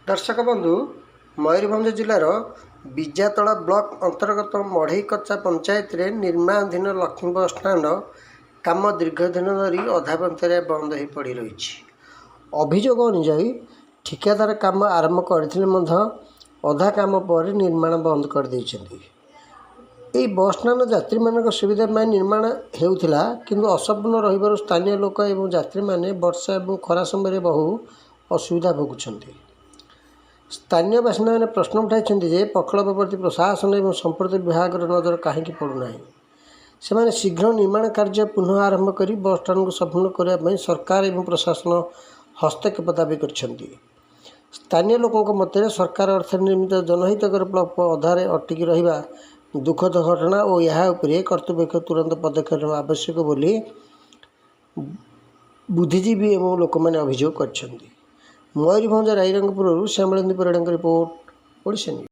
ଦର୍ଶକ ବନ୍ଧୁ, ମୟୂରଭଞ୍ଜ ଜିଲ୍ଲାର ବିଜାତଳା ବ୍ଲକ ଅନ୍ତର୍ଗତ ମଢ଼େଇକଚା ପଞ୍ଚାୟତରେ ନିର୍ମାଣାଧୀନ ଲକ୍ଷ୍ମୀ ବସ୍ ଷ୍ଟାଣ୍ଡ କାମ ଦୀର୍ଘ ଦିନ ଧରି ଅଧାପନ୍ତରିଆ ବନ୍ଦ ହୋଇ ପଡ଼ି ରହିଛି। ଅଭିଯୋଗ ଅନୁଯାୟୀ, ଠିକାଦାର କାମ ଆରମ୍ଭ କରିଥିଲେ ମଧ୍ୟ ଅଧା କାମ ପରେ ନିର୍ମାଣ ବନ୍ଦ କରିଦେଇଛନ୍ତି। ଏହି ବସ୍ ଷ୍ଟାଣ୍ଡ ଯାତ୍ରୀମାନଙ୍କ ସୁବିଧା ପାଇଁ ନିର୍ମାଣ ହେଉଥିଲା, କିନ୍ତୁ ଅସମ୍ପୂର୍ଣ୍ଣ ରହିବାରୁ ସ୍ଥାନୀୟ ଲୋକ ଏବଂ ଯାତ୍ରୀମାନେ ବର୍ଷା ଏବଂ ଖରା ସମୟରେ ବହୁ ଅସୁବିଧା ଭୋଗୁଛନ୍ତି। ସ୍ଥାନୀୟ ବାସିନ୍ଦାମାନେ ପ୍ରଶ୍ନ ଉଠାଇଛନ୍ତି ଯେ ପ୍ରକଳ୍ପ ପ୍ରତି ପ୍ରଶାସନ ଏବଂ ସମ୍ପୃକ୍ତ ବିଭାଗର ନଜର କାହିଁକି ପଡ଼ୁନାହିଁ? ସେମାନେ ଶୀଘ୍ର ନିର୍ମାଣ କାର୍ଯ୍ୟ ପୁନଃ ଆରମ୍ଭ କରି ବସ୍ ଷ୍ଟାଣ୍ଡକୁ ସମ୍ପୂର୍ଣ୍ଣ କରିବା ପାଇଁ ସରକାର ଏବଂ ପ୍ରଶାସନ ହସ୍ତକ୍ଷେପ ଦାବି କରିଛନ୍ତି। ସ୍ଥାନୀୟ ଲୋକଙ୍କ ମତରେ, ସରକାର ଅର୍ଥରେ ନିର୍ମିତ ଜନହିତକର ପ୍ରକଳ୍ପ ଅଧାରେ ଅଟକି ରହିବା ଦୁଃଖଦ ଘଟଣା ଓ ଏହା ଉପରେ କର୍ତ୍ତୃପକ୍ଷ ତୁରନ୍ତ ପଦକ୍ଷେପ ନେବା ଆବଶ୍ୟକ ବୋଲି ବୁଦ୍ଧିଜୀବୀ ଏବଂ ଲୋକମାନେ ଅଭିଯୋଗ କରିଛନ୍ତି। ମୟୂରଭଞ୍ଜ ରାଇରଙ୍ଗପୁରରୁ ଶ୍ୟାମଳେନ୍ଦୁ ପରିଡ଼ାଙ୍କ ରିପୋର୍ଟ, ଓଡ଼ିଶା ନ୍ୟୁଜ୍।